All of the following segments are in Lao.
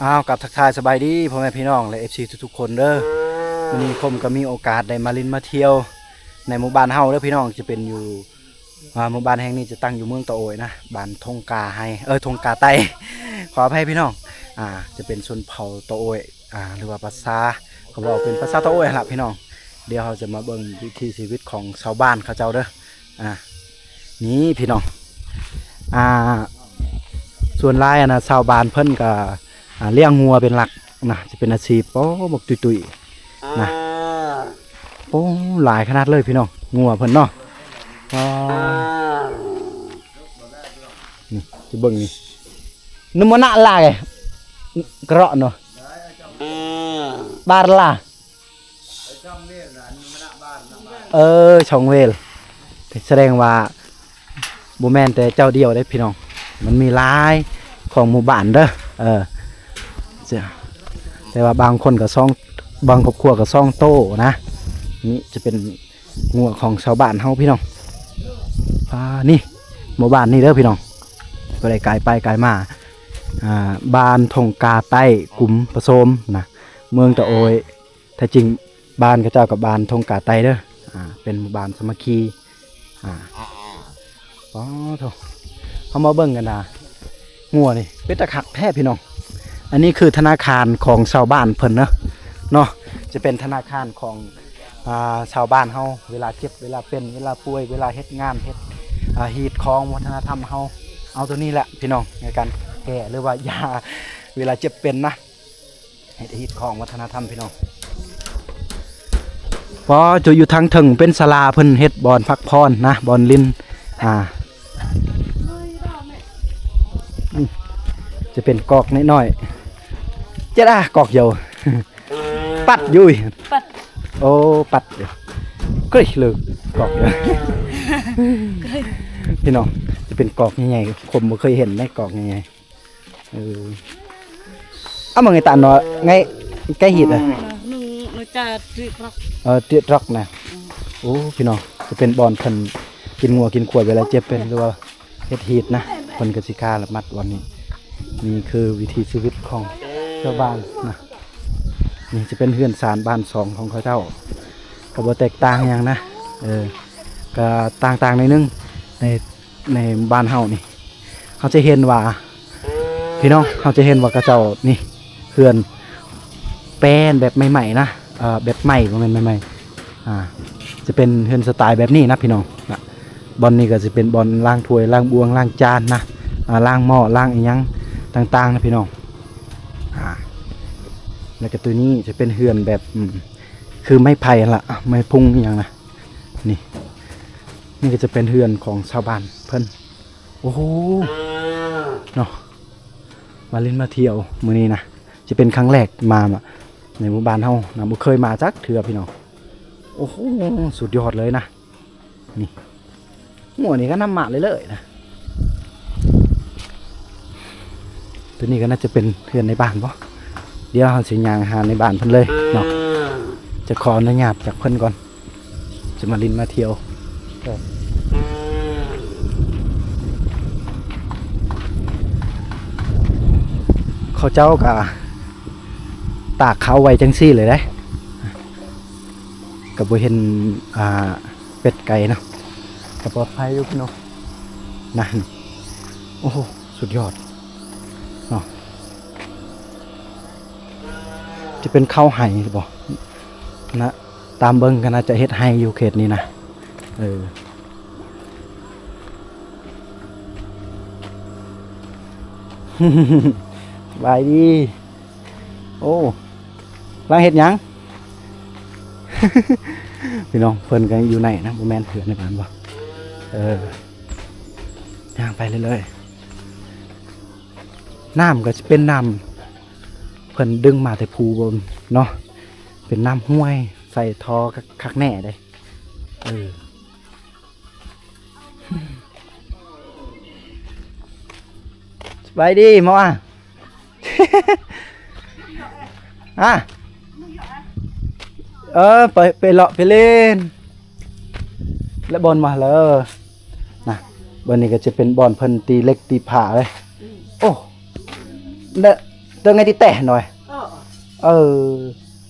ອ້າວ ກັບທັກທາຍສະບາຍດີພໍ່ແມ່ພີ່ນ້ອງ ແລະ ເອັຟຊີ ທຸກໆຄົນເດີ້. ມື້ນີ້ຜົມກໍມີໂອກາດໄດ້ມາຫຼິ້ນມາທ່ຽວໃນໝູ່ບ້ານເຮົາເດີ້ພີ່ນ້ອງ, ຈະເປັນຢູ່ ອ່າ ໝູ່ບ້ານແຫ່ງນີ້ຈະຕັ້ງຢູ່ເມືອງຕະໂອຍນະ, ບ້ານທົ່ງກາໄຮ ເອີ ທົ່ງກາໃຕ້ ຂໍອະໄພພີ່ນ້ອງ. ອ່າ ຈະເປັນຊົນເຜົ່າຕະໂອຍ ອ່າ ຫຼືວ່າພາສາ ເຂົາເວົ້າເປັນພາສາຕະໂອຍຫັ້ນລະພີ່ນ້ອງ. ດຽວເຮົາຈະມາເບິ່ງວິຖີຊີວິດຂອງຊາວບ້ານເຂົາເຈົ້າເດີ້. ອ່າ ນີ້ພີ່ນ້ອງ ອ່າ ສ່ວນຫຼາຍອັນນະ ຊາວບ້ານເພິ່ນກໍ ອ່າ ລ້ຽງງົວເປັນຫຼັກນະ, ຈະເປັນອາຊີບ. ໂອ້ ບັກຕຸ້ຍໆນະ, ໂອ້ ຫຼາຍຂະໜາດເລີຍພີ່ນ້ອງ ງົວເພິ່ນເນາະ. ອໍ ນີ້ ຈະເບິ່ງນີ້ ນະມະນະລາຍ ກະເລາະເນາະ ບາຣລາ ເອີ ຊ່ອງເວລ. ສະແດງວ່າບໍ່ແມ່ນແຕ່ເຈົ້າດຽວເດ້ພີ່ນ້ອງ, ມັນມີຫຼາຍຂອງໝູ່ບ້ານເດີ້. ເອີ ແຕ່ວ່າບາງຄົນກໍສອງ ບາງຄອບຄົວກໍສອງໂຕນະ. ນີ້ຈະເປັນງົວຂອງຊາວບ້ານເຮົາພີ່ນ້ອງ. ອ່າ ນີ້ໝູ່ບ້ານນີ້ເດີ້ພີ່ນ້ອງ, ກໍໄດ້ກາຍໄປກາຍມາ. ອ່າ ບ້ານທົ່ງກາໃຕ້ ກຸ່ມປະສົມນະ ເມືອງຕະໂອຍ. ແທ້ຈິງບ້ານເຂົາເຈົ້າກັບບ້ານທົ່ງກາໃຕ້ເດີ້. ອ່າ ເປັນໝູ່ບ້ານສາມັກຄີ. ອ່າ ອໍໂທ້ ເຮົາມາເບິ່ງກັນນະ, ງົວນີ້ເປັນຕາຄັກແທ້ພີ່ນ້ອງ. ອັນນີ້ຄືທະນາຄານຂອງຊາວບ້ານເພິ່ນເນາະ ເນາະ, ຈະເປັນທະນາຄານຂອງ ອ່າ ຊາວບ້ານເຮົາ ເວລາເຈັບ ເວລາເປັນ ເວລາປ່ວຍ ເວລາເຮັດງານ ເຮັດ ອ່າ ຮີດຄອງວັດທະນະທຳເຮົາ. ເອົາໂຕນີ້ແຫຼະພີ່ນ້ອງ ໃນການແກ້ ຫຼືວ່າຢາເວລາເຈັບເປັນນະ. ເຮັດຮີດຄອງວັດທະນະທຳພີ່ນ້ອງ. ພໍຈຸຢູ່ທາງເທິງເປັນສາລາ ເພິ່ນເຮັດບ່ອນພັກຜ່ອນນະ ບ່ອນຫຼິ້ນ. ອ່າ ຈະເປັນກອກນ້ອຍໆ ເຈັດອາ ກອກດຽວ ປັດຢູ່ ປັດ ໂອ້ ປັດຢູ່ ເກີຍເລີກອກຢູ່. ພີ່ນ້ອງ ຈະເປັນກອກໃຫຍ່ໆ ຄົນບໍ່ເຄີຍເຫັນເດ້ ກອກໃຫຍ່ໆ. ເອີ ເອົາມາໄງຕາເນາະ ໄງ ໄກ່ຮີດນະ ໜຶ່ງ ໜຶ່ງຈານ ເອີ ຕຽຕຣອກນະ. ໂອ້ ພີ່ນ້ອງ ຈະເປັນບ່ອນເພິ່ນກິນງົວກິນຄວາຍເວລາເຈັບເປັນ ຫຼືວ່າເຮັດຮີດນະ, ເພິ່ນກໍຊິຂ້າລະມັດບ່ອນນີ້. ນີ້ຄືວິຖີຊີວິດຂອງຊາວບ້ານນະ. ນີ້ຈະເປັນເຮືອນຊານບ້ານຊ່ອງຂອງເຂົາເຈົ້າ, ກໍບໍ່ແຕກຕ່າງຫຍັງນະ. ເອີ ກໍຕ່າງໆໜ້ອຍໜຶ່ງ ໃນ ໃນບ້ານເຮົານີ້ ເຮົາຈະເຫັນວ່າ ພີ່ນ້ອງ ເຮົາຈະເຫັນວ່າເຂົາເຈົ້ານີ້ ເຮືອນແປນແບບໃໝ່ໆນະ, ເອີ ແບບໃໝ່ ບໍ່ແມ່ນໃໝ່ໆ ອ່າ ຈະເປັນເຮືອນສະໄຕແບບນີ້ນະພີ່ນ້ອງນະ. ບ່ອນນີ້ກໍຈະເປັນບ່ອນລ້າງຖ້ວຍ ລ້າງບ່ວງ ລ້າງຈານນະ, ອ່າ ລ້າງໝໍ້ ລ້າງອີ່ຫຍັງຕ່າງໆນະພີ່ນ້ອງ. ອ່າ ແລ້ວກໍໂຕນີ້ຈະເປັນເຮືອນແບບ ອືມ ຄືໄມ້ໄຜ່ຫັ້ນລະ ໄມ້ພຸງອີ່ຫຍັງນະ. ນີ້ ນີ້ກໍຈະເປັນເຮືອນຂອງຊາວບ້ານເພິ່ນ. ໂອ້ໂຫ ເນາະ ມາຫຼິ້ນມາທ່ຽວມື້ນີ້ນະ ຈະເປັນຄັ້ງແລກມາໃນໝູ່ບ້ານເຮົານະ, ບໍ່ເຄີຍມາຈັກເທື່ອພີ່ນ້ອງ. ໂອ້ໂຫ ສຸດຍອດເລີຍນະ. ນີ້ ງົວນີ້ກໍນຳມາເລື້ອຍໆນະ. ຕົວນີ້ກໍໜ້າຈະເປັນເຮືອນໃນບ້ານບໍ? ດຽວເຮົາຊິຍ່າງຫາໃນບ້ານເພິ່ນເລີຍເນາະ. ຈະຂໍອະນຸຍາດຈາກເພິ່ນກ່ອນ ຈະມາຫຼິ້ນມາທ່ຽວ. ເຂົາເຈົ້າກໍຕາກເຂົ້າໄວ້ຈັ່ງຊີ້ເລີຍເດ້. ກໍບໍ່ເຫັນ ອ່າ ເປັດໄກ່ເນາະ, ກໍປອດໄພຢູ່ພີ່ນ້ອງ. ນັ້ນ ໂອ້ໂຫ ສຸດຍອດເນາະ. ຈະເປັນເຂົ້າໄຮ່ບໍນະ? ຕາມເບິ່ງກໍໜ້າຈະເຮັດໄຮ່ຢູ່ເຂດນີ້ນະ. ເອີ ສະບາຍດີ. ໂອ້ ກຳລັງເຮັດຫຍັງ? ພີ່ນ້ອງ ເພິ່ນກໍຢູ່ໃນນະ, ບໍ່ແມ່ນເຮືອນໃນບ້ານບໍ? ເອີ ຍ່າງໄປເລື້ອຍໆ. ນ້ຳກໍຊິເປັນນ້ຳເພິ່ນດຶງມາແຕ່ພູເນາະ, ເປັນນ້ຳຫ້ວຍ ໃສ່ທໍ່ຄັກແນ່ເດ້. ເອີ ສະບາຍດີໝໍອາ. ອາ ເອີ ໄປ ໄປເລາະໄປຫຼິ້ນ ແລະບ່ອນມາເລີນະ. ບ່ອນນີ້ກໍຈະເປັນບ່ອນເພິ່ນຕີເຫຼັກຕີຜາເລີຍ. ໂອ້ ແລະ ເຕີງໄງຕິແຕະໜ້ອຍ. ເອີ ເອີ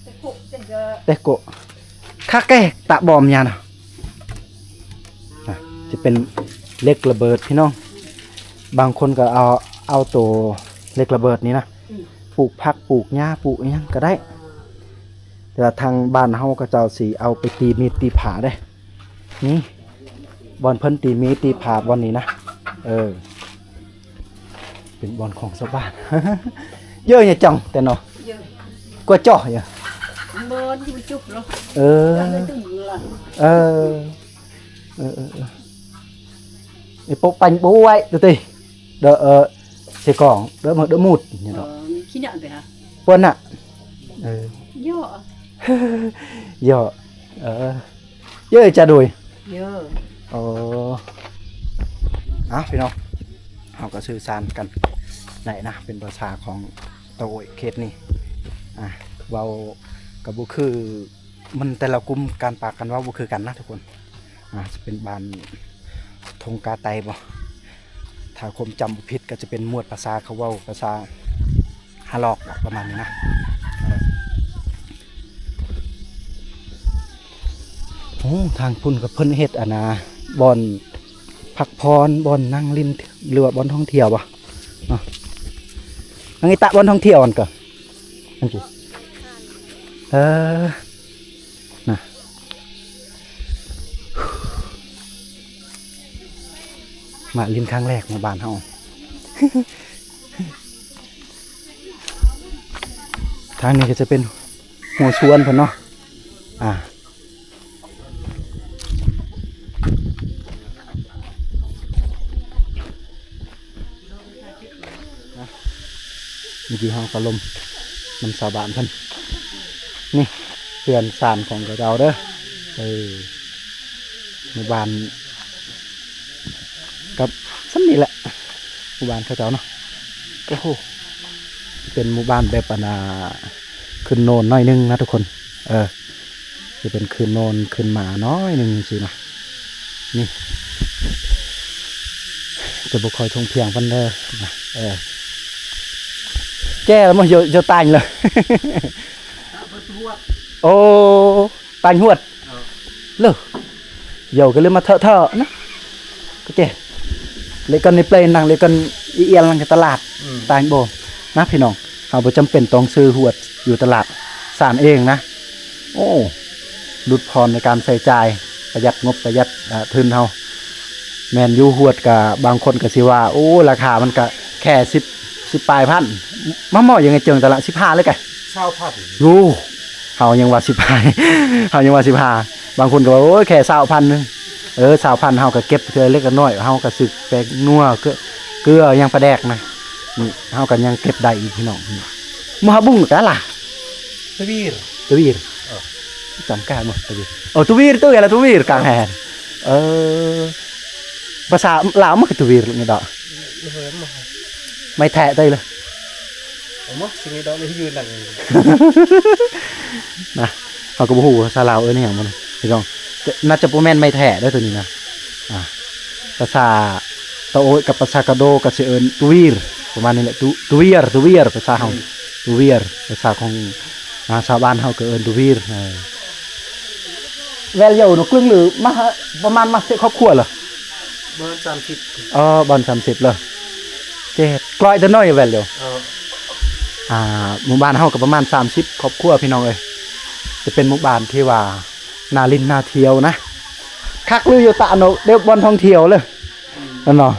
ແຕ່ໂກະ ແຕ່ໂກະ ຄັກແກ ຕະບອມຍານະ. ຈະເປັນເຫຼັກລະເບີດພີ່ນ້ອງ. ບາງຄົນກໍເອົາ ເອົາໂຕເຫຼັກລະເບີດນີ້ນະ ອືມ ປູກຜັກ ປູກຫຍ້າ ປູກອີ່ຫຍັງກໍໄດ້. ແຕ່ວ່າທາງບ້ານເຮົາເຂົາເຈົ້າຊິເອົາໄປຕີມີດຕີຜ້າເດ້. ນີ້ ບ່ອນເພິ່ນຕີມີດຕີຜ້າບ່ອນນີ້ນະ. ເອີ ເປັນບ່ອນຂອງຊາວບ້ານ. ເຢີຍະຫຍັງຈັງແຕ່ເນາະ ເຢີຍະ ກວ່າເຈາະເຢີຍະ ບໍ່ ມັນຈຸກເນາະ. ເອີ ເອີ ເອີ ເອີ ເອີ ໄອ້ໂປະປັນບໍ່ໄວ້ ເດີ ເດີ ເອີ ເສກອງ ເດີ ເດີໝູດນີ້ເນາະ. ເອີ ຂີ້ໜ້າໄປຫາ ປວນນະ. ເອີ ເຍາະ ເຍາະ ເອີ ເຢີຍະຈະໂດຍ ເຢີຍະ. ອໍ ເອົາ ພີ່ນ້ອງ ເຮົາກໍສື່ສານກັນໄດ້ນະ ເປັນພາສາຂອງຕາໂອ້ຍເຂດນີ້. ອ່າ ເວົ້າກໍບໍ່ຄື ມັນແຕ່ລະກຸ່ມການປາກການເວົ້າບໍ່ຄືກັນນະທຸກຄົນ. ອ່າ ຈະເປັນບ້ານທົ່ງກາໄຕບໍ ຖ້າຄວາມຈຳບໍ່ຜິດກໍຈະເປັນໝວດພາສາ ເຂົາເວົ້າພາສາຮາລອກບໍ ປະມານນີ້ນະ. ໂອ້ ທາງພຸ້ນກໍເພິ່ນເຮັດອັນນ່າ ບ່ອນພັກຜ່ອນ ບ່ອນນັ່ງຫຼິ້ນ ຫຼືວ່າບ່ອນທ່ອງທ່ຽວບໍເນາະ. ອັນນີ້ຕະບ່ອນທ່ອງທ່ຽວອັນກໍ ອັນນີ້ ເອີ ນະ ມາຫຼິ້ນຄັ້ງແລກໃນບ້ານເຮົາ. ທາງນີ້ກໍຈະເປັນຫົວສວນເພິ່ນເນາະ. ອ່າ ເມື່ອກີ້ເຮົາກໍລົມນຳຊາວບ້ານເພິ່ນ. ນີ້ເຮືອນຊານຂອງເຂົາເຈົ້າເດີ. ເອີ ໝູ່ບ້ານກໍສ່ຳນີ້ແຫຼະ ໝູ່ບ້ານເຂົາເຈົ້າເນາະ. ໂອ້ໂຫ ເປັນໝູ່ບ້ານແບບ ອັນນ່າ ຂຶ້ນໂນນໜ້ອຍໜຶ່ງນະທຸກຄົນ. ເອີ ຈະເປັນຄືນໂນນຂຶ້ນມາໜ້ອຍໜຶ່ງຈັ່ງຊີ້ນະ. ນີ້ຈະບໍ່ຄ່ອຍທົ່ງພຽງປານໃດນະ. ເອີ ແກ່ແລ້ວ ເຈົ້າຕາຍແລ້ວ. ໂອ້ ຕາຍຫວດ ເອີ ເລີ ເຈົ້າກໍເລີຍມາເທາະໆນະ. ໂອເຄ ເລກອນນີ້ເປນນັງ ເລກອນອີອຽນນັງຕະຫຼາດ ອືມ ຕ່າງບໍ່ນະພີ່ນ້ອງ. ເຮົາບໍ່ຈຳເປັນຕ້ອງຊື້ຫວດຢູ່ຕະຫຼາດ ສານເອງນະ. ໂອ້ ຫຼຸດຜ່ອນໃນການໃຊ້ຈ່າຍ ປະຢັດງົບປະຢັດ ເອີ ທຶນເຮົາ. ແມ່ນຢູ່ ຫວດກະບາງຄົນກະຊິວ່າ ໂອ້ ລາຄາມັນກະແຄ່ສິບ ສິບປາຍພັນ ມາໝໍ້ຍັງໄງເຈີງຕະຫຼາດ ສິບຫ້າເລີຍກະ ຊາວພັນ ໂອ້ ເຮົາຍັງວ່າສິບຫ້າ ເຮົາຍັງວ່າສິບຫ້າ. ບາງຄົນກໍວ່າ ໂອ້ຍ ແຄ່ຊາວພັນໜຶ່ງ. ເອີ ຊາວພັນເຮົາກໍເກັບເທື່ອເລັກນ້ອຍ ເຮົາກໍຊື້ແປ້ງນົວ ເກືອ ເກືອຫຍັງປາແດກນະ ນີ້ເຮົາກໍຍັງເກັບໄດ້ອີກພີ່ນ້ອງ. ນີ້ໝາກຫາບຸ້ງກະລະ ຕະວີຣ ຕະວີຣ ເອີ ຈຳການບໍ່ ຕະວີຣ ເອີ ຕະວີຣ ຕົວໃຫຍ່ລະ ຕະວີຣກາງແຮ. ເອີ ພາສາລາວມັນຄືຕະວີຣນີ້ດອກ ເອີ ໄມ້ແທະໄດ້ເລີຍ. ເອົາມາ ຊິມີດອກນີ້ຢູ່ນັ້ນນະ. ເຮົາກໍບໍ່ຮູ້ພາສາລາວເອີ້ນຫຍັງມັນພີ່ນ້ອງ ແຕ່ໜ້າຈະບໍ່ແມ່ນໄມ້ແທະເດີ້ໂຕນີ້ນະ. ອ່າ ພາສາຕະໂອ້ຍກັບພາສາກະໂດກໍຊິເອີ້ນຕະວີຣ ປະມານນີ້ແຫຼະ ຕະ ຕະວຽຣ ຕະວຽຣ ພາສາເຮົາ ອືມ ຕະວຽຣ ພາສາຂອງ ອ່າ ຊາວບ້ານເຮົາກໍເອີ້ນຕະວີຣ. ເອີ ແວວເຍົວນະ ກຶ່ງຫຼືມາ ປະມານມາເສຍຄອບຄົວລະ ເບີນສາມສິບ ອໍ ບອນສາມສິບເລີຍ ເຈັດ ກ້ອຍແຕ່ນ້ອຍແວວເຍົວ. ເອີ ອ່າ ໝູ່ບ້ານເຮົາກໍປະມານສາມສິບຄອບຄົວພີ່ນ້ອງເອີຍ. ຈະເປັນໝູ່ບ້ານທີ່ວ່າໜ້າຫຼິ້ນໜ້າທ່ຽວນະ ຄັກຫຼືຢູ່ຕະເນາະ ແບບບ່ອນທ່ອງທ່ຽວເລີຍ ອືມ ນັ້ນເນາະ.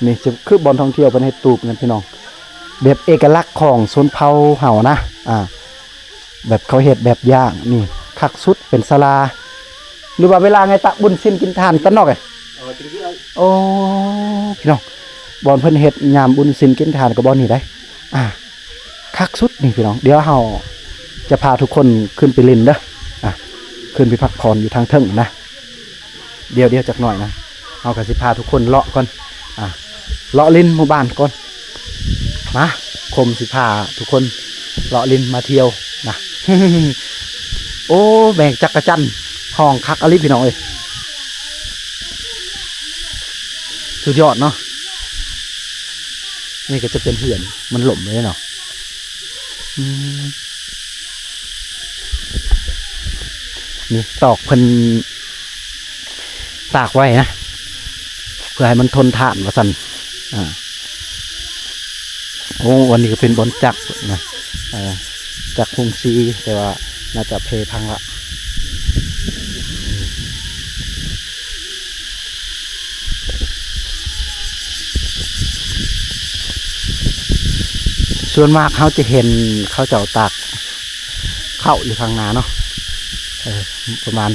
ນີ້ຈະຄືບ່ອນທ່ອງທ່ຽວເພິ່ນເຮັດຕູບນັ້ນພີ່ນ້ອງ ແບບເອກະລັກຂອງຊົນເຜົ່າເຮົານະ. ອ່າ ແບບເຂົາເຮັດແບບຢ່າງນີ້ ຄັກສຸດ ເປັນສາລາ ຫຼືວ່າເວລາໄງຕະບຸນສິນກິນທານຕະນອກເອີຍ. ອໍ ພີ່ນ້ອງ ບ່ອນເພິ່ນເຮັດຍາມບຸນສິນກິນທານກໍບ່ອນນີ້ໄດ໋. ອ່າ ຄັກສຸດນີ້ພີ່ນ້ອງ ດຽວເຮົາຈະພາທຸກຄົນຂຶ້ນໄປຫຼິ້ນເດີ. ອ່າ ຂຶ້ນໄປພັກຜ່ອນຢູ່ທາງເທິງນະ. ດຽວໆ ຈັກໜ້ອຍນະ ເຮົາກໍຊິພາທຸກຄົນເລາະກ່ອນ ອ່າ ເລາະຫຼິ້ນໝູ່ບ້ານກ່ອນ. ມາ ຄົມຊິພາທຸກຄົນເລາະຫຼິ້ນມາທ່ຽວນະ. ໂອ້ ແມງຈັກກະຈັນຮ້ອງຄັກອີ່ຫຼີພີ່ນ້ອງເອີຍ ສຸດຍອດເນາະ. ນີ້ກໍຈະເປັນເຮືອນ ມັນລົ້ມເລີຍເນາະ. ອືມ ນີ້ຕອກເພິ່ນຕາກໄວ້ນະ ເພື່ອໃຫ້ມັນທົນທານວ່າຊັ້ນ. ອ່າ ໂອ້ ອັນນີ້ກໍເປັນບ່ອນຈັກນະ ເອີ ຈັກໂຮງສີ ແຕ່ວ່າໜ້າຈະເພພັງລະ. ສ່ວນມາກເຮົາຈະເຫັນເຂົາເຈົ້າຕາກເຂົ້າຢູ່ທາງໜ້າເນາະ ເອີ ປະມານ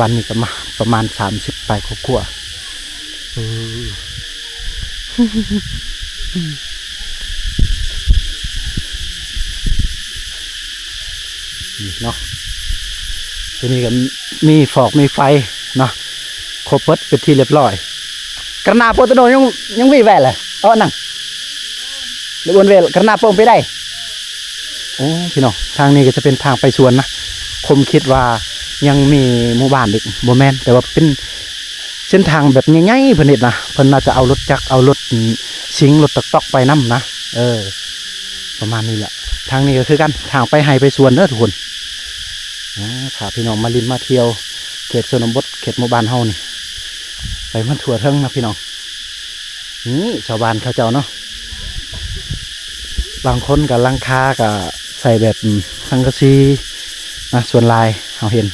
ວັນນີ້ກໍມາປະມານສາມສິບປາຍຄອບຄົວ. ເອີ ນີ້ເນາະ ຕົວນີ້ກໍມີຟອກມີໄຟເນາະ ຄົບເບິດເປັນທີ່ລຽບຮ້ອຍ. ກະໜາໂປໂຕໂນຍັງ ຍັງວີແວແຫຼະ ເອົາອັນນັ້ນ ລະບວນເວລ ກະໜາໂປ່ງໄປໄດ້. ໂອ້ ພີ່ນ້ອງ ທາງນີ້ກໍຈະເປັນທາງໄປສວນນະ. ຄົມຄິດວ່າຍັງມີໝູ່ບ້ານອີກ ບໍ່ແມ່ນ ແຕ່ວ່າເປັນເສັ້ນທາງແບບໃຫຍ່ໆ ເພິ່ນເຮັດນະ. ເພິ່ນໜ້າຈະເອົາລົດຈັກ ເອົາລົດ ອືມ ຊິງ ລົດຕອກໆ ໄປນຳນະ. ເອີ ປະມານນີ້ແຫຼະ. ທາງນີ້ກໍຄືກັນ ທາງໄປໄຮ່ໄປສວນເດີທຸກຄົນ. ອາ ພາພີ່ນ້ອງມາຫຼິ້ນມາທ່ຽວເຂດຊົນນະບົດ ເຂດໝູ່ບ້ານເຮົານີ້ ໄປມາທົ່ວເຖິງນະພີ່ນ້ອງ. ນີ້ຊາວບ້ານເຂົາເຈົ້າເນາະ ບາງຄົນກໍຫຼັງຄາກໍໃສ່ແບບ ອືມ ສັງກະສີນະ ສ່ວນຫຼາຍເຮົາເຫັນ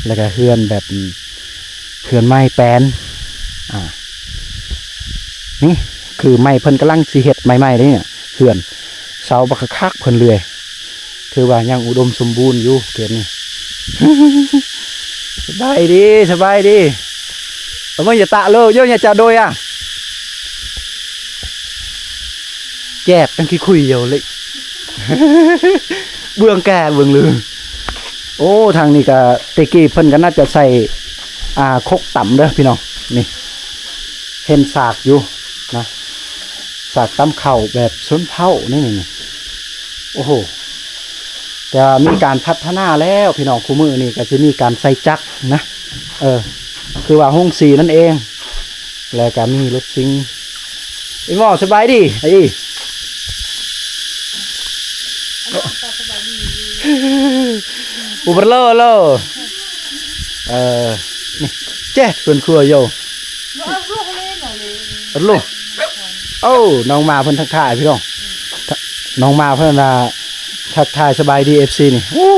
ແລ້ວກໍເຮືອນແບບ ອືມ ເຮືອນໄມ້ແປນ. ອ່າ ນີ້ຄືໄມ້ເພິ່ນກຳລັງຊິເຮັດໃໝ່ໆເດ້ ເຮືອນ ເສົາບັກຄັກໆ ເພິ່ນເລື່ອຍ ຖືວ່າຍັງອຸດົມສົມບູນຢູ່ເຂດນີ້. ສະບາຍດີ ສະບາຍດີ. ເອົາມາ ຢ່າຕະເລີ ໂຍ ຢ່າຈະໂດຍອະ ແຈບຈັ່ງຂີ້ຂຸຍຢູ່ເລີຍ ເບື້ອງແກ່ເບື້ອງລື. ໂອ້ ທາງນີ້ກະ ແຕ່ກີ້ເພິ່ນກະໜ້າຈະໃສ່ ອ່າ ຄົກຕຳເດີພີ່ນ້ອງ. ນີ້ ເຫັນສາກຢູ່ນະ ສາກຕຳເຂົ້າແບບຊົນເຜົ່ານີ້ ນີ້ ນີ້. ໂອ້ໂຫ ແຕ່ວ່າມີການພັດທະນາແລ້ວພີ່ນ້ອງ ຄູ່ມື້ນີ້ກໍຊິມີການໃສ່ຈັກນະ ເອີ ຄືວ່າໂຮງສີນັ້ນເອງ ແລ້ວກໍມີລົດຊິງ. ອີໝໍ ສະບາຍດີ ອາອີ ອຸປະໂລໂລ. ເອີ ນີ້ ເຈ້ ເພິ່ນຄົວໂຍ ອາລູ ໂອ້ ນ້ອງໝາເພິ່ນທັກທາຍພີ່ນ້ອງ ນ້ອງໝາເພິ່ນ ອ່າ ທັກທາຍສະບາຍດີ ເອັຟຊີ ນີ້. ໂອ້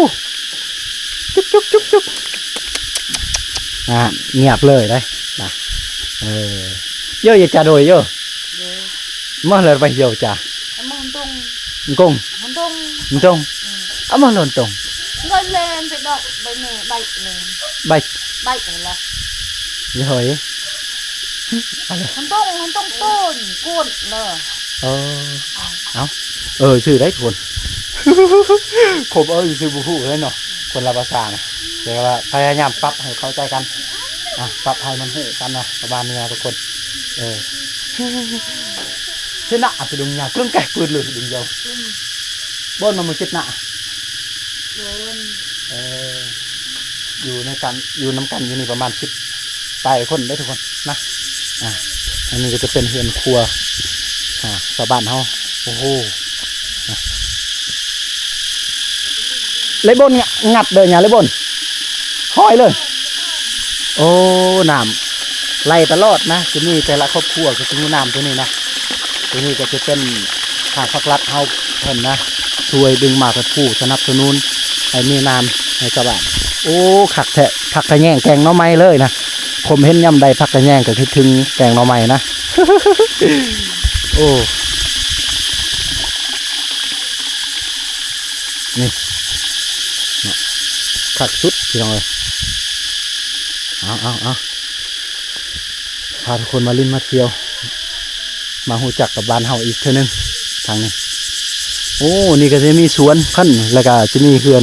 ຈຸບໆໆໆ ອ່າ ງຽບເລີຍເດ້ນະ. ເອີ ໂຍ ຢ່າຈະໂດຍໂຍ ໂດຍ ມາເລີຍໄປໂຍຈ້າ ອາມາຕົງ ຕົງ ຕົງ ຕົງ ອືມ ອາມາລົນຕົງ ເງິນແລນໄປດອກ ໃບແມ່ໃບເລີຍ ໃບ ໃບລະ ເຮີ້ຍ ມັນຕ້ອງ ມັນຕ້ອງໂຕນ ໂກນເລີຍ. ເອີ ເອົາ ເອີ ຊື່ໄດ້ຄົນ ຄົມເອີຊື່ບໍ່ຮູ້ເລີຍເນາະ ຄົນລາວພາສານະ ແຕ່ວ່າພະຍາຍາມປັບໃຫ້ເຂົ້າໃຈກັນ ອ່ະ ປັບໃຫ້ມັນຮູ້ກັນນະ ປະມານນີ້ນະທຸກຄົນ. ເອີ ຊິນະອະໄປດົງຍາເຄື່ອງແກະປືນເລີຍດົງຍາວ ອືມ ບ່ອນມາມື້ຈິດນະ ເອີ ຢູ່ໃນກັນ ຢູ່ນຳກັນຢູ່ນີ້ປະມານສິບປາຍຄົນເດ້ທຸກຄົນນະ. ອ່າ ອັນນີ້ກໍຈະເປັນເຮືອນຄົວ ອ່າ ຊາວບ້ານເຮົາ. ໂອ້ໂຫ ໄລບົນ ງ- ງັດເດີຍາໄລບົນ ຫ້ອຍເລີຍ. ໂອ້ ນ້ຳໄຫຼຕະຫຼອດນະ ຈະມີແຕ່ລະຄອບຄົວກໍຈະມີນ້ຳຕົວນີ້ນະ. ຕົວນີ້ກໍຈະເປັນທາງພາກລັດເຮົາເພິ່ນນະ ຊ່ວຍດຶງມາເປັນຜູ້ສະໜັບສະໜູນໃຫ້ມີນ້ຳໃຫ້ຊາວບ້ານ. ໂອ້ ຄັກແທ້ ຜັກຂະແຍງແກງໜໍ່ໄມ້ເລີຍນະ. ຜົມເຫັນຍາມໃດຜັກຂະແຍງກໍຄິດເຖິງແກງໜໍ່ໄມ້ນະ. ໂອ້ ນີ້ເນາະ ຄັກສຸດພີ່ນ້ອງເອີຍ. ເອົາ ເອົາ ເອົາ ພາທຸກຄົນມາຫຼິ້ນມາທ່ຽວ ມາຮູ້ຈັກກັບບ້ານເຮົາອີກເທື່ອໜຶ່ງທາງນີ້. ໂອ້ ນີ້ກໍຈະມີສວນເພິ່ນ ແລ້ວກໍຈະມີເຮືອນ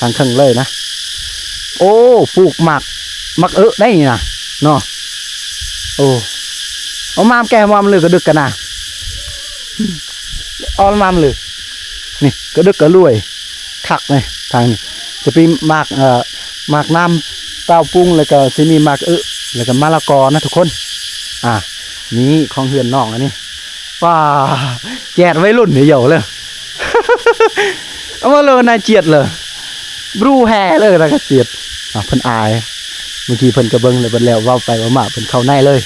ທາງເທິງເລີຍນະ. ໂອ້ ປູກໝາກ ໝາກເອະໄດ້ນີ້ນະເນາະ. ໂອ້ ເອົາມາແກ່ມາເລີຍກະດຶກກັນນະ ເອົາມາເລີຍ. ນີ້ກະດຶກກະລວຍ ຄັກເລີຍ. ທາງນີ້ຈະມີໝາກ ເອີ ໝາກນ້ຳເຕົ້າປຸງ ແລ້ວກໍຊິມີໝາກເອະ ແລ້ວກໍມະລະກອນະທຸກຄົນ. ອ່າ ນີ້ຂອງເຮືອນນ້ອງອັນນີ້ ປາ ແຈດໄວລຸ້ນນີ້ເຍົາເລີຍ ເອົາມາເລີຍນາຍຈຽດເລີຍ ບຣູແຮເລີຍນາຍກະຈຽດ ອ່າ ເພິ່ນອາຍ ເມື່ອກີ້ເພິ່ນກະເບິ່ງແລ້ວ ເບິ່ງແລ້ວ ເວົ້າໄປເວົ້າມາເພິ່ນເຂົ້າໃນເລີຍ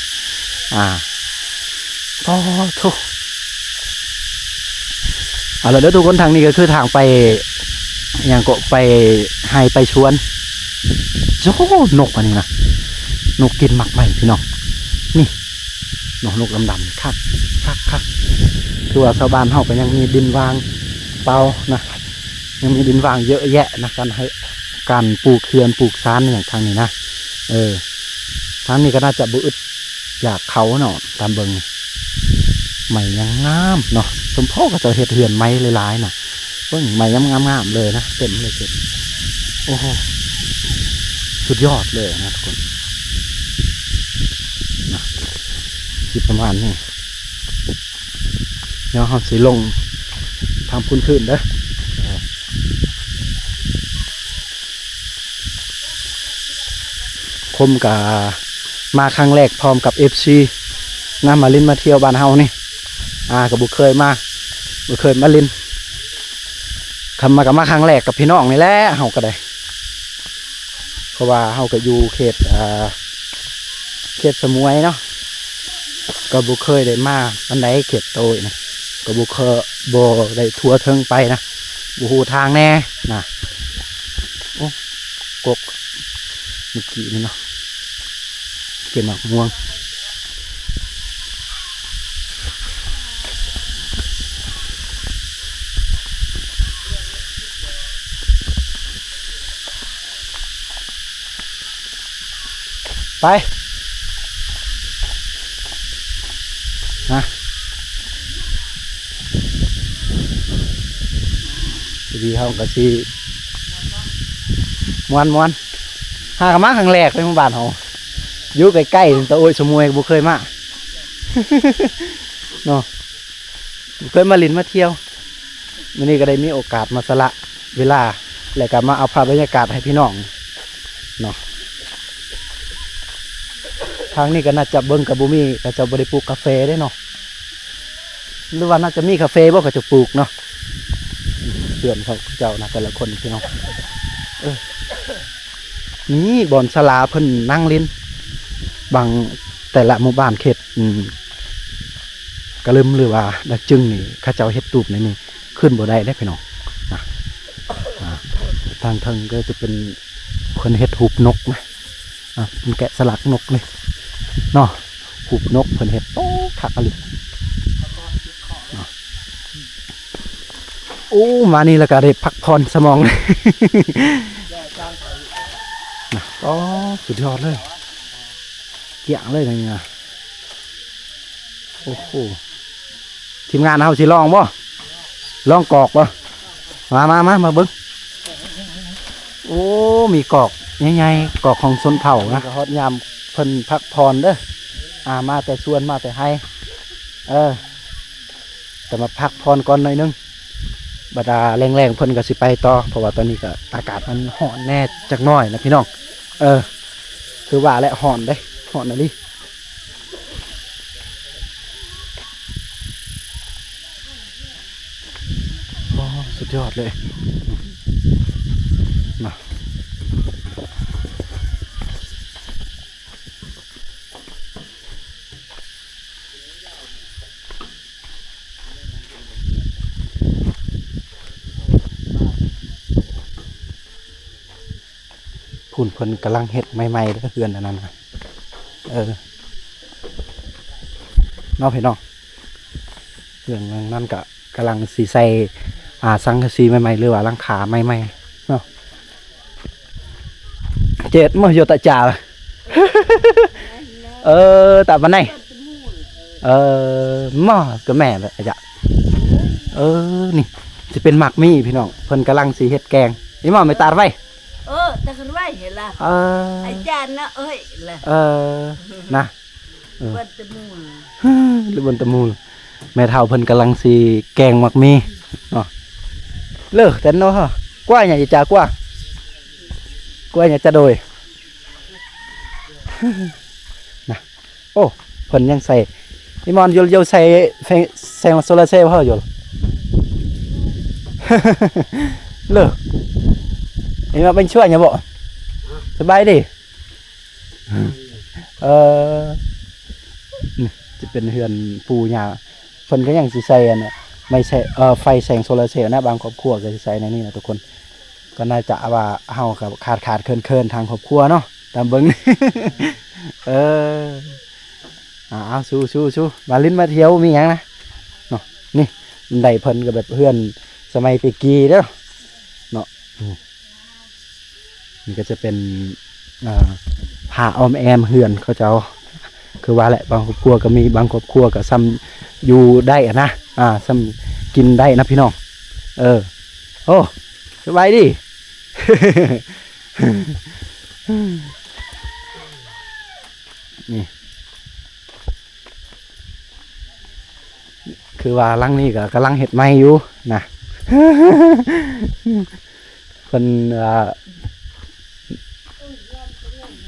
ອ່າ ປາໂທ້ ເອົາລະເດີທຸກຄົນ ທາງນີ້ກະຄືທາງໄປ ຫຍັງເກາະ ໄປໄຮ່ໄປສວນ ໂອ້ ນົກອັນນີ້ນະ ນົກກິນໝາກໄມ້ພີ່ນ້ອງ ນີ້ ເນາະ ນົກດຳໆ ຄັກ ຄັກ ຄັກ ຄືວ່າຊາວບ້ານເຮົາກະຍັງມີດິນວ່າງເປົ່ານະ ຍັງມີດິນວ່າງເຍອະແຍະນະ ການໃຫ້ ການປູກເຮືອນປູກຊານຫຍັງທາງນີ້ນະ ເອີ ທາງນີ້ກະໜ້າຈະບໍ່ອຶດຢາກເຂົ້າເນາະ ຕາມເບິ່ງ ໄມ້ຍັງງາມເນາະ ສົມພໍເຂົາເຈົ້າເຮັດເຮືອນໄມ້ຫຼາຍໆນະ ເບິ່ງໄມ້ຍາມງາມໆເລີຍນະ ເຕັມເລີຍ ໂອ້ໂຫ ສຸດຍອດເລີຍນະທຸກຄົນ ນະ ຊິປະມານນີ້ ດຽວເຮົາຊິລົງທາງພຸ້ນຄືນເດີ ຄົມກະມາຄັ້ງແລກພ້ອມກັບເອັຟຊີນະ ມາຫຼິ້ນມາທ່ຽວບ້ານເຮົານີ້ ອາ ກະບໍ່ເຄີຍມາ ບໍ່ເຄີຍມາຫຼິ້ນ ຄັນມາກະມາຄັ້ງແລກກັບພີ່ນ້ອງນີ້ແຫຼະ ເຮົາກະໄດ້ ເພາະວ່າເຮົາກະຢູ່ເຂດ ເຂດສະໝວຍເນາະ ກະບໍ່ເຄີຍໄດ້ມາປານໃດ ເຂດໂຕຍນະ ກະບໍ່ເຄີຍ ບໍ່ໄດ້ທົ່ວເຖິງໄປນະ ບໍ່ຮູ້ທາງແນ່ນະ ໂອ້ ກົກ ເມື່ອກີ້ນີ້ເນາະ ເກັບໝາກມ່ວງ ໄປ ນະ ດີເຮົາກະຊິ ມ່ວນໆ ຫາກະມາຄັ້ງແລກເລີຍ ໝູ່ບ້ານເຮົາ ຢູ່ໃກ້ໆ ຕະໂອ້ຍສະໝວຍກະບໍ່ເຄີຍມາ ເນາະ ບໍ່ເຄີຍມາຫຼິ້ນມາທ່ຽວ ມື້ນີ້ກະໄດ້ມີໂອກາດມາສະຫຼະເວລາ ແລະກະມາເອົາພາບບັນຍາກາດໃຫ້ພີ່ນ້ອງເນາະ ທາງນີ້ກະໜ້າຈະເບິ່ງກະບໍ່ມີ ເຂົາເຈົ້າບໍ່ໄດ້ປູກກາເຟເດ້ເນາະ ຫຼືວ່າໜ້າຈະມີກາເຟບໍ່ ເຂົາເຈົ້າປູກເນາະ ເຮືອນເຂົາເຈົ້ານະ ແຕ່ລະຄົນພີ່ນ້ອງ ເອີ ນີ້ບ່ອນສາລາເພິ່ນນັ່ງຫຼິ້ນ ບາງແຕ່ລະໝູ່ບ້ານເຂດ ອືມ ກະລຶມ ຫຼືວ່າດາກຈຶງນີ້ ເຂົາເຈົ້າເຮັດຕູບໃນນີ້ ຂຶ້ນບໍ່ໄດ້ເດ້ພີ່ນ້ອງນະ ອ່າ ທາງເທິງກະຈະເປັນ ເພິ່ນເຮັດຮູບນົກນະ ອ່າ ເປັນແກະສະຫຼັກນົກນີ້ເນາະ ຮູບນົກເພິ່ນເຮັດ ໂອ້ ຄັກອີ່ຫຼີເນາະ ໂອ້ ມານີ້ລະກະໄດ້ພັກຜ່ອນສະໝອງນະ ໂອ້ ສຸດຍອດເລີຍ ກ້ຽງເລີຍນະນີ້ນະ ໂອ້ໂຫ ທີມງານເຮົາຊິລອງບໍ່? ລອງກອກບໍ່? ມາ ມາ ມາ ມາເບິ່ງ ໂອ້ ມີກອກໃຫຍ່ໆ ກອກຂອງຊົນເຜົ່ານະ ກະຮອດຍາມເພິ່ນພັກຜ່ອນເດີ ອ່າ ມາແຕ່ສວນ ມາແຕ່ໄຮ່ ເອີ ກະມາພັກຜ່ອນກ່ອນໜ້ອຍໜຶ່ງ ບາດ ອ່າ ແລງໆ ເພິ່ນກະຊິໄປຕໍ່ ເພາະວ່າຕອນນີ້ກະອາກາດມັນຮ້ອນແດ່ຈັກໜ້ອຍນະພີ່ນ້ອງ ເອີ ຄືວ່າແຫຼະ ຮ້ອນເດ້ ຮ້ອນອີ່ຫຼີ. ອໍ ສຸດຍອດເລີຍ ມາ ພຸ້ນເພິ່ນກຳລັງເຮັດໃໝ່ໆເດີ ເຮືອນອັນນັ້ນນະ ເອີ ເນາະພີ່ນ້ອງ ເຮືອນຫຼັງນັ້ນກະກຳລັງຊິໃສ່ ອ່າ ສັງກະສີໃໝ່ໆ ຫຼືວ່າຫຼັງຄາໃໝ່ໆເນາະ ເຈັດ ເມື່ອໂຍຕະຈາ ເອີ ຕາປານໃດ ເອີ ໝໍກະແມ່ນແຫຼະ ອາຈານ ເອີ ນີ້ ຊິເປັນໝາກມີ້ພີ່ນ້ອງ ເພິ່ນກຳລັງຊິເຮັດແກງ ອີໝໍແມ່ຕາດໄວ້ ເອີ ຕາດໄວ້ຫັ້ນລະ ເອີ ອາຈານນະ ເອີຍ ລະ ເອີ ນະ ເອີ ເບິ່ນຕະມູນ ຫຼືເບິ່ນຕະມູນ ແມ່ເຖົ້າເພິ່ນກຳລັງຊິແກງໝາກມີ້ເນາະ ເລີແຕ່ເນາະ ກວ່າຫຍັງອີຈາ ກວ່າ ກວ່າຫຍັງຈະໂດຍ ນະ ໂອ້ ເພິ່ນຍັງໃສ່ ອີ່ມອນ ຢົນ ຢົນ ໃສ່ແສງ ແສງໂຊລາເຊວເຮົາ ຢົນ ເລີ ອີ່ມອນ ເປັນຊ່ວຍຫຍັງບໍ່? ສະບາຍດີ. ເອີ ນີ້ຈະເປັນເຮືອນປູ່ຍ່າ ເພິ່ນກໍຍັງຊິໃສ່ອັນນະ ໄມ້ແຊະ ເອີ ໄຟແສງໂຊລາເຊວນະ ບາງຄອບຄົວກໍຊິໃສ່ໃນນີ້ນະທຸກຄົນ. ກໍໜ້າຈະວ່າເຮົາກໍຂາດໆເຂີນໆທາງຄອບຄົວເນາະ ຕາມເບິ່ງ. ເອີ ເອົາໆ ສູ້ໆໆ ມາຫຼິ້ນມາທ່ຽວມີຫຍັງນະເນາະ. ນີ້ບັນໄດເພິ່ນກໍແບບເຮືອນສະໄໝແຕ່ກີ້ເດີເນາະ. ນີ້ກໍຈະເປັນ ເອີ ຜ້າອ້ອມແອ້ມເຮືອນເຂົາເຈົ້າ ຄືວ່າແຫຼະ ບາງຄອບຄົວກໍມີ ບາງຄອບຄົວກໍຊ່ຳຢູ່ໄດ້ຫັ້ນນະ ອ່າ ຊ່ຳກິນໄດ້ນະພີ່ນ້ອງ. ເອີ ໂອ້ ສະບາຍດີ. ນີ້ ຄືວ່າຫຼັງນີ້ກໍກຳລັງເຮັດໃໝ່ຢູ່ນະ ເພິ່ນ ເອີ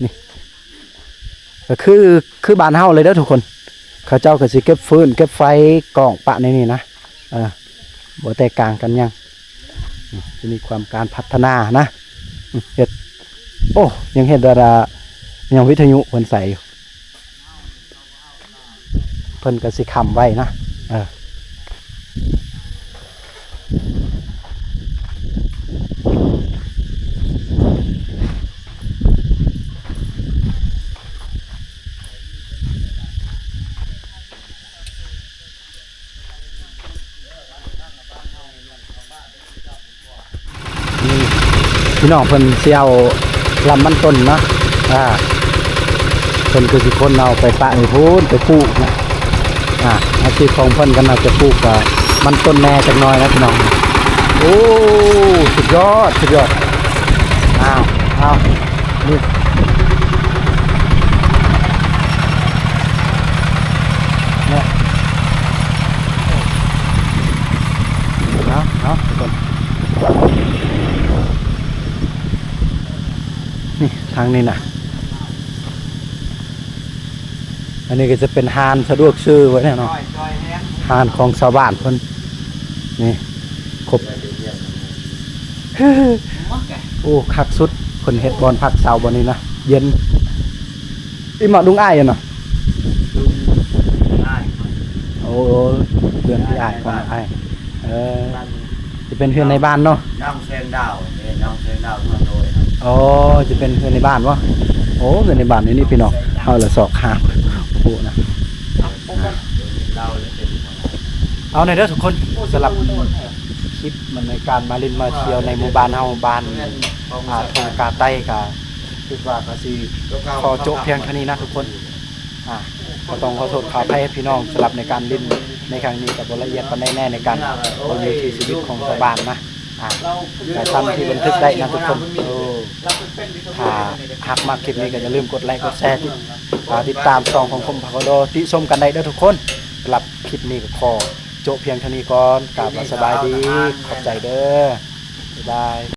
ນີ້ ກໍຄື ຄືບ້ານເຮົາເລີຍເດີທຸກຄົນ. ເຂົາເຈົ້າກໍຊິເກັບຟືນເກັບໄຟກອງປະໃນນີ້ນະ ເອີ ບໍ່ແຕກຕ່າງກັນຫຍັງ. ຈະມີຄວາມການພັດທະນານະ ເຮັດ ໂອ້ ຍັງເຮັດແບບວ່າ ຍັງວິທະຍຸເພິ່ນໃສ່ຢູ່ ເພິ່ນກໍຊິຄ້ຳໄວ້ນະ ເອີ. ນີ້ພີ່ນ້ອງເພິ່ນຊິເອົາລຳມັນຕົ້ນເນາະ ອ່າ ເພິ່ນຄືຊິຂົນເອົາໄປປະໃຫ້ພຸ້ນ ໄປປູກນະ. ອ່າ ອາຊີບຂອງເພິ່ນກໍໜ້າຈະປູກ ອ່າ ມັນຕົ້ນແດ່ຈັກໜ້ອຍນະພີ່ນ້ອງ. ໂອ້ ສຸດຍອດ ສຸດຍອດ. ອ້າວ ອ້າວ ນີ້ ເນາະ ເອົາ ເອົາ ທຸກຄົນ ນີ້ ທາງນີ້ນະ ອັນນີ້ກໍຈະເປັນຮ້ານສະດວກຊື້ໄວ້ແລ້ວເນາະ ຮ້ານຂອງຊາວບ້ານເພິ່ນ ນີ້ ຄົບ ໂອ້ ຄັກສຸດ ເພິ່ນເຮັດບ່ອນພັກເຊົາບ່ອນນີ້ນະ ເຢັນ. ອີ່ມາ ດຸງອ້າຍເນາະ ດຸງອ້າຍ ໂອ້ ເຮືອນພີ່ອ້າຍຂອງອ້າຍ ເອີ ຈະເປັນເຮືອນໃນບ້ານເນາະ ນ້ອງແສງດາວ ເອີ ນ້ອງແສງດາວ ເມືອງໂດຍ. ອໍ ຈະເປັນເຮືອນໃນບ້ານບໍ່? ໂອ້ ເຮືອນໃນບ້ານນີ້ພີ່ນ້ອງ ເຮົາລະຊອກຫາ ໂອ້ ນະ. ເອົາແນ່ເດີທຸກຄົນ ສຳລັບຄລິບ ມັນໃນການມາຫຼິ້ນມາທ່ຽວໃນໝູ່ບ້ານເຮົາ ບ້ານ ອ່າ ທົ່ງກາໄຕ້ ກະຄິດວ່າກະຊິຂໍໂຈະພຽງເທົ່ານີ້ນະທຸກຄົນ. ອ່າ ກໍຕ້ອງຂໍໂທດຂໍອະໄພໃຫ້ພີ່ນ້ອງ ສຳລັບໃນການຫຼິ້ນໃນຄັ້ງນີ້ກໍບໍ່ລະອຽດປານໃດແນ່ ໃນການເບິ່ງວິຖີຊີວິດຂອງຊາວບ້ານນະ. ອ່າ ກໍຊ່ຳທີ່ບັນທຶກໄດ້ນະທຸກຄົນ. ໂອ້ ຖ້າຫາກມັກຄລິບນີ້ກໍຢ່າລືມກົດໄລກ໌ ກົດແຊ ຕິດ ອ່າ ຕິດຕາມຊ່ອງຂອງຄົມພາກະດໍ ຕິຊົມກັນໄດ້ເດີທຸກຄົນ. ສຳລັບຄລິບນີ້ກໍຂໍໂຈະພຽງເທົ່ານີ້ກ່ອນ. ກາບວ່າສະບາຍດີ ຂອບໃຈເດີ ບາຍບາຍ.